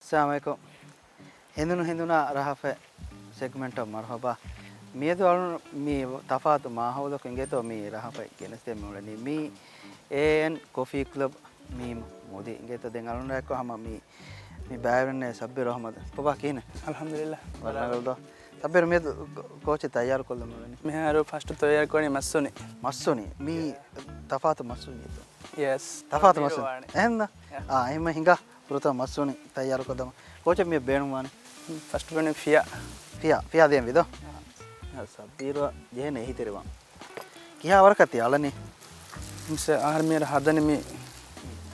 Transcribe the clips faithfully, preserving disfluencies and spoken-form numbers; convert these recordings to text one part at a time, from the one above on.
އައްސަލާމު ޢަލައިކުމް. ހެނދުނު ހެނދުނާ ރަހަފަތް ސެގްމެންޓަށް މަރުޙަބާ. މިއަދު އަޅުން މި ތަފާތު މާހައުލަކު އިނގޭތޯ މި ރަހަފަތް ގެނެސްދޭ މިއުޅެނީ. މީ އޭއެން ކޮފީ ކްލަބް މީ މުދި އިނގޭތޯ ދެން އަޅުން ރައެއްކޮށް ހަމަ މި، މި ބައިވެރިންނޭ ސައްބީރު އަޙްމަދު. ކޮބާ ކިހިނެއް؟ އަލްޙަމްދުލިއްލާހް. ވަރަށް ރަނގަޅު ދޯ. ސައްބީރު މިއަދު ކޯ-، ކޯޗެއް ތައްޔާރު ކޮށްލަމުން މިއުޅެނީ؟ މިހާރު ފަސްޓު ތައްޔާރު ކުރަނީ މަސް ހުނި. މަސް ހުނި. މީ ތަފާތު މަސް ހުނި. ޔެސް. ތަފާތު މަސް ހުނި. އެހެންނަ؟ އާ، އެހެންމަ ހިނގާ. ފުރަތަމަ މަސް ހުނި ތައްޔާރު ކޮށްލަމާ. ކޯޗެއް މި ބޭނުންވާނެ؟ ފަސްޓް ބޭނުން ފިޔާ. ފިޔާ، ފިޔާ ދޭންވީ ދޯ؟ އާ. ސައްބީރުއަށް ޖެހޭނެ އެހީތެރިވާން. ކިހާ ވަރަކަށް ތި އަޅަނީ؟ މިސް އަހަރު މިހާރު ހަދަނީ މި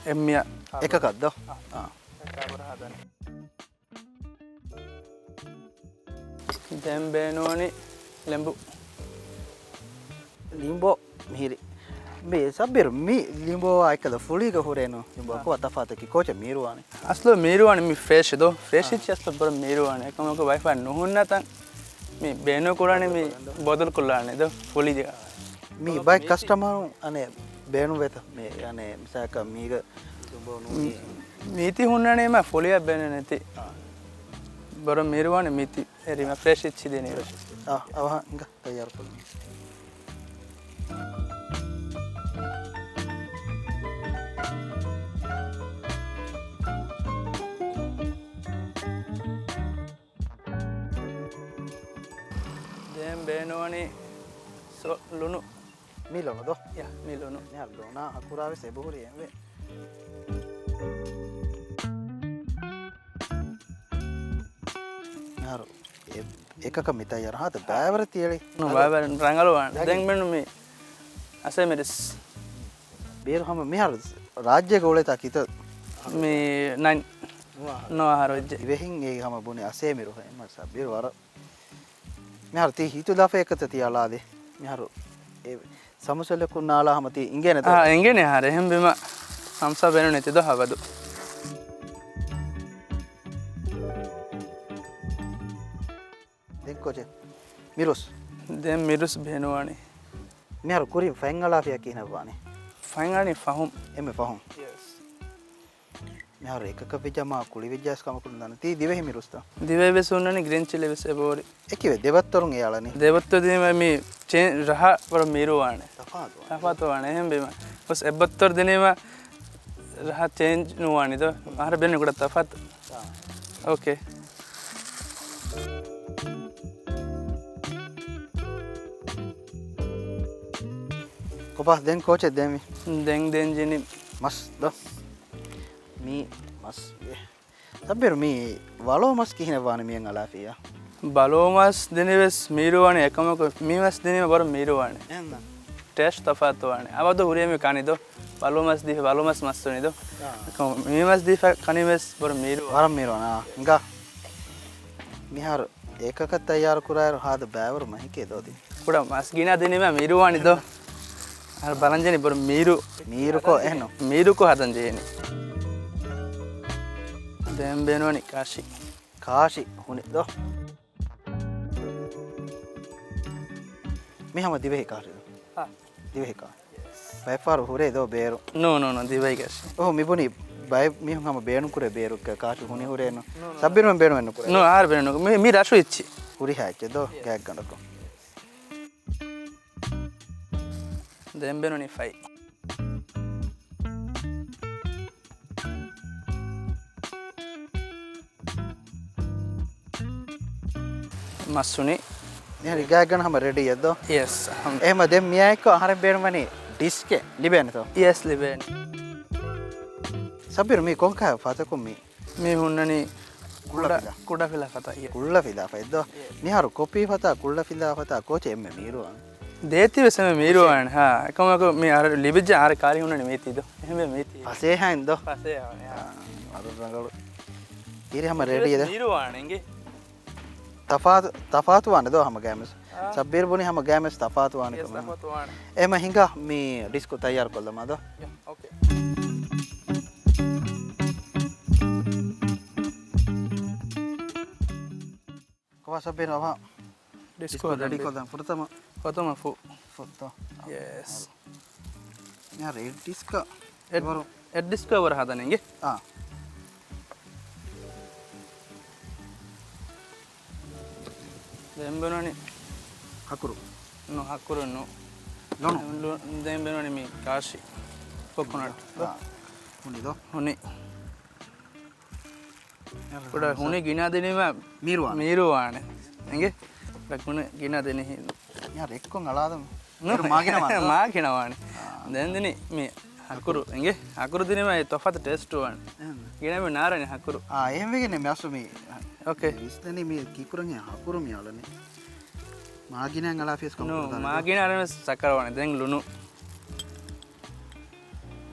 އެއްމިޔާ. އެކަކަށް ދޯ؟ އާ. އާ. އެކަކަށް ހަދަނީ. ދެން ބޭނުންވަނީ ލެމްބު. ލިމްބޯ މިހިރި. މި ސައްބީރު މި ލިމްބޯއާ އެއްކަލަ ފުޅީގަ ހުރޭނު. ލިމްބޯ އާ. ކޮބާ ތަފާތަކީ؟ ކޯޗެއް މީރުވާނެ. އަސްލު މީރުވާނެ މި ފްރެޝް ދޯ. ފްރެޝް އާ. އިއްޗި އަސްލު ބޮޑަށް މީރުވާނެ. އެކަމަކު ވައިފާ ނުހުންނަތަން މި ބޭނުން ކުރާނެ މި ބޮދަލު ކޮށްލާނެ ދޯ ފުޅީގަ. މި ބައެއް ކަސްޓަމަރުން އަނެއް ބޭނުންވޭތަ؟ މި އަނެއް މިސާލަކަށް މީގަ ލިމްބޯ ނޫނީ. މީތި ހުންނަނީމަ ފުޅިއަށް ބޭނުން ނެތި. އާ. ބޮޑަށް މީރުވާނެ މީތި. އެރީމަ ފްރެޝް އިއްޗި ދެނީ. ފްރެޝް އިއްޗި. އާ، އަވަހަށް ހިނގާ ތައްޔާރު ކޮށްލަން. ދެން ބޭނުންވަނީ ސޮ-، ލުނު. މި ލޮނު ދޯ؟ ޔާ، މި ލޮނު. މިހާރު ލޮނާ އަކުރާ ވެސް އެބަހުރި އެންވެ. މިހާރު އެ-، އެކަކަށް މި ތައްޔާރު ހާދަ ބައިވަރަށް ތިއެޅި. ނު ބައިވަރަށް ރަނގަޅުވާނެ. ދެން މެނު މި އަސޭ މިރިސް. ބޭރު ހަމަ މިހާރު ރާއްޖޭގަ އުޅޭތާ ކިތައް؟ މި ނައިން. ނުވަ އަހަރު ވެއްޖެ. ދިވެހިން އެ ހަމަ ބުނި އަސޭ މިރު ހެމަ ސަބީރު ވަރަށް. މިހާރު ތީ ހިތުލާފަ އެކަތަ ތި އަޅާލި. މިހާރު އެ ސަމުސަލަކުން ނާޅާ ހަމަ ތީ އިނގޭނެތަ؟ އާ، އެނގޭނެ އަހަރެ. އެހެން ބީމަ ހަމްސާ ބޭނުން ނެތި ދޯ ހަވަދު. ދެން ކޯޗެ؟ މިރުސް. ދެން މިރުސް ބޭނުވާނީ. މިހާރު ކުރިން ފައިން އަޅާފިޔާ ކިހިނެއް ވާނީ؟ ފައިން އަޅަނީ ފަހުން. އެންމެ ފަހުން؟ ޔެސް. މިހާރު އެކަކަށް ވެއްޖާ މާ ކުޅި ވެއްޖާސް ކަމަކުން ދާނެ. ތީ ދިވެހި މިރުސްތަ؟ ދިވެހި ވެސް ހުންނަނީ ގްރީން ޗިލީ ވެސް އެބަހުރި. އެކިވެ ދެބައްތަރުން އެ އަޅަނީ. ދެބައްތަރު ދިނީމަ މި ޗޭން ރަހަ ވަރަށް މީރުވާނެ. ތަފާތުވާނެ. ތަފާތުވާނެ. އެހެން ބީމަ. ގޮސް އެއްބައްތަރު ދިނީމަ ރަހަ ޗޭންޖް ނުވާނެ ދޯ. އަހަރެން ބޭނުން ކުޑަ ތަފާތު. އާ. އޯކޭ. ކޮބާ ދެން ކޯޗެއް ދޭން މި؟ ދެން ދޭން ޖެހެނީ މަސް ދޯ. މީ މަސް. ސައްބީރު މީ ވަޅޯ މަސް ކިހިނެއް ވާނެ މިއަށް އަޅާފިއްޔާ؟ ބަލޯ މަސް ދިނީ ވެސް މީރުވާނެ އެކަމަކު މީ މަސް ދިނީމަ ވަރަށް މީރުވާނެ. އެހެންނަ؟ ޓޭސްޓް ތަފާތުވާނެ. އަބަދު ހުރިހެން މި ކާނީ ދޯ. ބަލޯ މަސް ދީފަ، ބަލޯ މަސް މަސް ވަނީ ދޯ. އާ. އެކަމަކު މީ މަސް ދީފަ ކަނީ ވެސް ވަރަށް މީރުވާނެ. ވަރަށް މީރުވާނެ. އާ. ހިނގާ. މިހާރު އެކަކަށް ތައްޔާރު ކުރާއިރު ހާދަ ބައިވަރު މަހިކޭ ދޯ ތި. ކުޑަ މަސް ގިނަ ދިނީމަ މީރުވާނީ ދޯ. އަހަރެން ބަލަން ޖެހެނީ ބޮޑު މީރު. މީރުކޮށް އެހެންނު. މީރުކޮށް ހަދަން ޖެހެނީ. ދެން ބޭނުންވަނީ ކާށި. ކާށި ހުނި ދޯ. މި ހަމަ ދިވެހި ކާށި ދޯ. ހާ. ދިވެހި ކާށި. ބައެއްފަހަރު ހުރޭ ދޯ ބޭރު. ނޯ، ނޯ، ނޯ، ދިވެހި ކާށި. އޯ، މި ބުނީ ބައެއް މީހުން ހަމަ ބޭނުން ކުރޭ ބޭރު ކާ-، ކާށި ހުނި ހުރޭ ނޯ. ނޯ، ނޯ. ސައްބީރު މެން ބޭނުން ނުކުރޭ. ނޯ، އަހަރެން ބޭނުން ނުކުރޭ. މި، މި ރަށު އިއްޗި. ހުރިހާ އެއްޗެއް ދޯ، ޔެސް. ގާތްގަނޑަކު. ދެން ބޭނުނީ ފައި. މަސް ހުނި. މިހާރު ގާތްގަނޑަށް ހަމަ ރެޑީ އެއް ދޯ؟ ޔެސް، އަހަން. އެހެމަ ދެން މިއާއެއްކޮށް އަހަރެން ބޭނުންވަނީ ޑިސްކެއް ލިބޭނެތޯ؟ ޔެސް، ލިބޭނެ. ސަބީރު މީ ކޮންކަހަ ފަތަކުން މީ؟ މީ ހުންނަނީ ކުއްޅަ ކުޑަ، ފިލާ. ކުޑަ ފިލާ ފަތަ، ޔެސް. ކުއްޅަ ފިލާ ފަތް ދޯ؟ ޔެސް. މިހާރު ކޮޕީ ފަތާ، ކުއްޅަ ފިލާ ފަތާ ކޯޗެއް އެންމެ މީރުވާނެ؟ ދޭތި ވެސް އެންމެ މީރުވާނެ. ހާ، އެކަމަކު މި އަހަރެން ލިބިއްޖެ އަހަރެން ކާރި ހުންނަނީ މީތި ދޯ. އެހެންވެ މީތި. ފަސޭހައިން ދޯ؟ ފަސޭހަވަނީ، ހާ. އާ، ވަރަށް ރަނގަޅު. ތިރި ހަމަ ރެޑީ ދޯ؟ މީރުވާނެ އިނގޭ. ތަފާތު، ތަފާތުވާނެ ދޯ ހަމަ ގައިމުވެސް. އާ. ސައްބީރު ބުނި ހަމަ ގައިމުވެސް ތަފާތުވާނެ ޔެސް، ކަމަށް. ތަފާތުވާނެ. އެހެމަ ހިނގާ މި ޑިސްކު ތައްޔާރު ކޮށްލަމާ ދޯ. ޔާ، އޯކޭ. ކޮބާ ސައްބީރު އަވަހަށް ޑިސްކު ޑިސްކު ރެޑީ ކޮށްލަން ފުރަތަމަ. ފުރަތަމަ ފު. ފުއްތޯ. ޔެސް. މިހާރު އެއް ޑިސްކަށް އެއް، އެވަރު. އެއް ޑިސްކަށް އެވަރު ހަދަނީ އިނގޭ. އާ. ދެން ބޭނުންވަނީ ހަކުރު. ނު، ހަކުރު ނު. ލޮނު. ލޮ-، ދެން ބޭނުންވަނީ މި ކާށި. ކޮކޮނަޓް. އާ. ހުނި ދޯ؟ ހުނި. ކުޑަ ހުނި ގިނަ ދިނީމަ މީރުވާނެ. މީރުވާނެ. އެނގޭ؟ ކުޑަ ހުނި ގިނަ ދިނީ. ޔާ، ރެއްކޮން އަޅާދަމު. ނު. މާގިނަ ވާނެ. މާގިނަ ވާނެ. ދެން ދިނީ މި ހަކުރު. އެނގޭ؟ ހަކުރު ދިނީމަ އެ ތޮފާތު ޓޭސްޓު ވާނެ. އެހެން. ގިނަ މި ނާރަނި ހަކުރު. އާ، އެހެން ވެގެން މި އަސްލު މި އޯކޭ. ވިސްނަނީ މި ކީކުރަން ހަކުރު މި އަޅަނީ. މާގިނަ އަޅާފިޔަސް ކަމު ނު، ކުރު ދާނެ. މާގިނަ އަޅަނީ ސައްކަރަ ވާނެ. ދެން ލޮނު.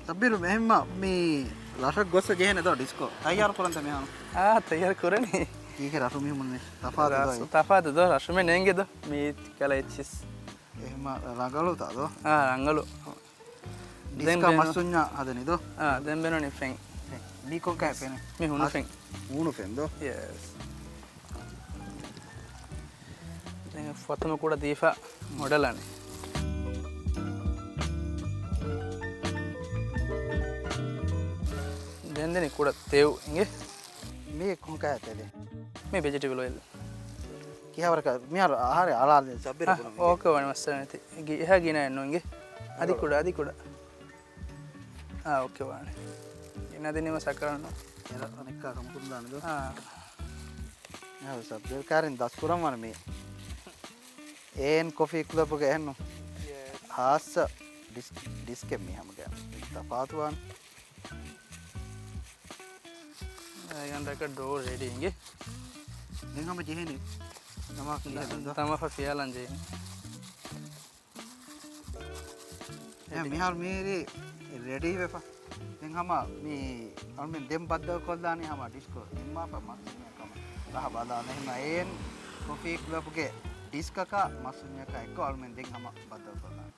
ތައްބީރު އެހެންމަ މި ރަށަށް ގޮސް ޖެހޭނެ ދޯ ޑިސްކޯ؟ ތައްޔާރު ކުރަންތަ މިހާރު؟ އާ، ތައްޔާރު ކުރަނީ. ކީކޭ ރަށު މީހުން ތަފާތު ދޯ؟ ރަށު ތަފާތު ދޯ، ރަށު މެ ނޭނގެ ދޯ. މީ ކަލަ އެއްޗިސް. އެހެންމަ ރަނގަޅު ތާ ދޯ؟ އާ، ރަނގަޅު. ދެން ޑިސްކާ ބޭނު- މަސް ހުންޏާ ހަދަނީ ދޯ؟ އާ، ދެން ބޭނުނީ ފެން. މީ ކޮން ކަހަލަ ފެނެއް؟ މީ ހޫނު އަސް ފެން. ހޫނު ފެން ދޯ؟ ޔެސް. ދެން ފަތުމަ ކުޑަ ދީފަ މޮޑަލަނީ. ދެން ދެނީ ކުޑަ ތެޔޮ އިނގޭ. މީ ކޮން ކަހަލަ ތެލެއް؟ މީ ވެޖިޓޭބަލް އޮއިލް. ކިހާވަރަކަށް މިހާރު އަހަރެން އަޅާލެ ސަބްބިރު އާ، ކުރަން އޯކޭ ވާނެ މައްސަލަ ނެތި. ގި-، އެހާ ގިނައެއް ނޫން އިނގޭ. އަދި ކުޑަ، އަދި ކުޑަ. އާ، އޯކޭ ވާނެ. ގިނަ ދިނީމަ ސަކަރަން. އެރަ އަނެއްކާ ކަމުކުރުން ދާނެ ދޯ؟ އާ. އާ، ސަބްބިރު ކާރިން ދަސްކުރަން ވާނެ މީ. އޭން ކޮފީ ކްލަބުގެ އެހެންނު. ޔެސް. ހާއްސަ ޑިސް-، ޑިސްކެއް މީ ހަމަގައި. ތަފާތު ވާނެ. އައިގަނޑަކަށް ޑޯ ރެޑީ އިނގޭ. ދެން ހަމަ ޖެހޭނީ. ނަމާ ކިހިނެއް ދޯ؟ ތަމާފަ ފިޔާލަން ޖެހޭނީ. އެ މިހާރު މީރި ރެޑީ ވެފަ. ދެން ހަމަ މި އަޅުމެން ދެން ބައްދަލު ކޮށްލާނީ ހަމަ ޑިސްކޯ ނިންމާފަ މަސް ކަމަށް ރަހަ ބަލާނެ. ހަމަ އޭން ކޮފީ ކްލަބުގެ ޑިސްކަކާ މަސް ހުންޏަކާ އެއްކޮށް އަޅުމެން ދެން ހަމަ ބައްދަލު ކޮށްލާނެ.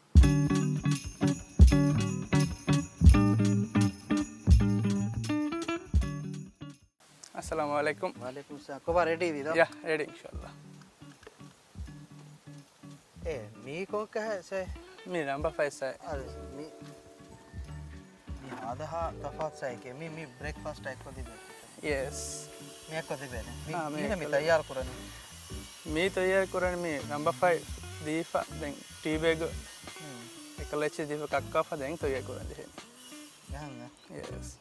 އައްސަލާމު ޢަލައިކުމް. ވަޢަލައިކުމު އައްސަލާމް. ކޮބާ ރެޑީ ވީ ދޯ؟ ޔާ، ރެޑީ އިންޝާﷲ. އޭ، މީ ކޯކަހަ ސައި؟ މީ ރަނބަފައި ސައި. އަދި މީ، މީ ހާދަހާ ތަފާތު ސައިކޭ. މީ، މީ ބްރޭކްފާސްޓް އެއްކޮށް ދިބޭ. ޔެސް. މީ އެއްކޮށް ދިބޭނެ. މީ އާ، މީ ކިހިނެއް މީ އެއްކޮށް ތައްޔާރު ކުރަނީ؟ މީ ތައްޔާރު ކުރަނީ މީ ރަނބަފައި ދީފަ، ދެން ޓީ ބޭގް ހުން. އެކަލަ އެއްޗެއް ދީފަ ކައްކާފަ ދެން ތައްޔާރު ކުރަން ޖެހޭނެ. އެހެން. ޔެސް.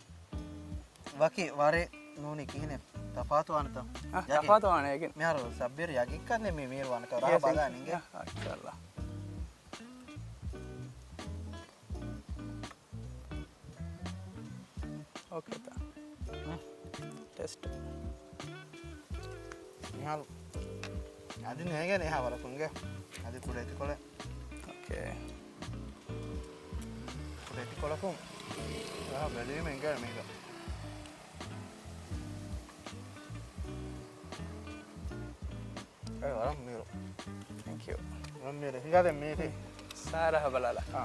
ވަކި ވަރެއް ނޫނީ ކިހިނެއް ތަފާތުވާނެތަ؟ އަ، ޔަގީން. ތަފާތުވާނެ ޔަގީން. މިހާރު ސައްބީރު ޔަގީންކަން މި މީރު ވާނެ ކަ ރަހަ ޔެސް، ބަލާނެ އިނގޭ. އަ، އިންޝާﷲ. އޯކޭތަ؟ ހުން. ޓެސްޓް. މިހާރު އަދި ނޭގޭނެ އެހާ ވަރަކުން އިނގޭ. އަދި ކުޑަ އެތިކޮޅެއް. އޯކޭ. ކުޑަ އެތިކޮޅަކުން ރަހަ ބެލީމަ އިނގޭނެ މީގަ. އޭ، ވަރަށް މީރު. ތެންކް ޔޫ. ވަރަށް މީރު. ހިނގާދެން މީތި. ސާރަހަ ބަލާލާ. އާ.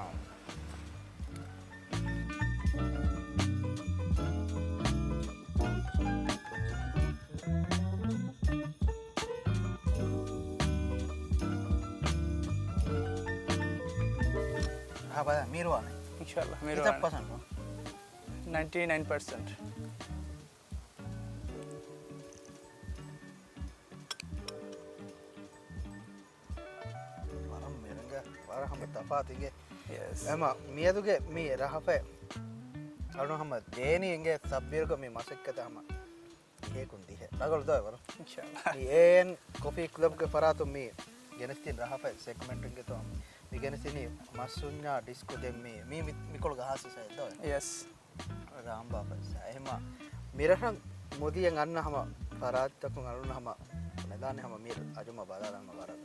ހާ، ބަލާ، މީރުވާނެ. އިންޝާﷲ، މީރުވާނެ. ކިތައް ޕަސެންޓް؟ ނައިންޓީ ނައިން ޕަސެންޓް. ވަރަށް މިރަނގަ، ވަރަށް ހަމަ ތަފާތު އިނގޭ. ޔެސް. އެމަ މިއަދުގެ މި ރަހަފައި އަޅު ހަމަ ދޭނީ އިނގޭ ސައްބީރުގެ މި މަސައްކަތަށް ހަމަ ހޭކުން ދިހަ. ރަނގަޅު ދޯ ވަރު. އިންޝާﷲ. މި އޭން ކޮފީ ކްލަބްގެ ފަރާތުން މި ގެނެސްދިން ރަހަފައި ސެގްމެންޓުންގެ ތޯ މި ގެނެސްދިނީ މަސް ހުންޏާ ޑިސްކު ދެން މި، މި، މި، މިކޮޅުގަ ހާސް ސައި ދޯ. ޔެސް. ރާމްބާފައިސާ. އެހެމަ މިރަށަށް މުދިޔަން އަންނަ ހަމަ ފަރާތްތަކުން އަޅުން ހަމަ ނެދާނެ ހަމަ މި އަޖުމަ ބަލާލަން ވަރަށް